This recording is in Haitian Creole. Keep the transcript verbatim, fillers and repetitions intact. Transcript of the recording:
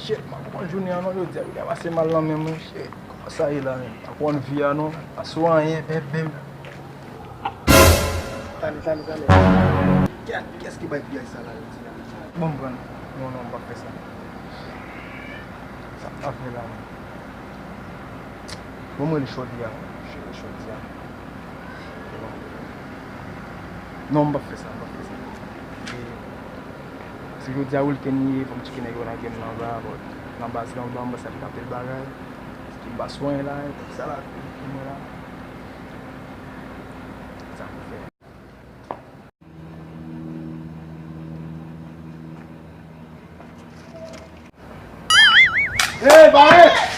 Shit, m ap konn jounen an non, jodi a, jodi a pase mal nan men mwen, shit. Kòman sa ye la menm? M ap konn vi a non, pa sou anyen, bèbèm. Tande, tande, tande. Kiyès, kiyès ki bay piyaj sa la, jodi a? Bon, m pran. Non, non, m p ap fè sa. Sa m ta fè la menm? Bon, mwen li chòdi a. Chòdi a. Non, m p ap fè sa, m p ap fè sa. E, si jodi a weekend li ye, fò m tcheke nèg yo nan game nan anba, but nan baz lan, anba, anba, sa ki t ap fè bagay. Ki m pa swen la, e, sa la, pou mwen la. Sa pou fè. Hey, pare!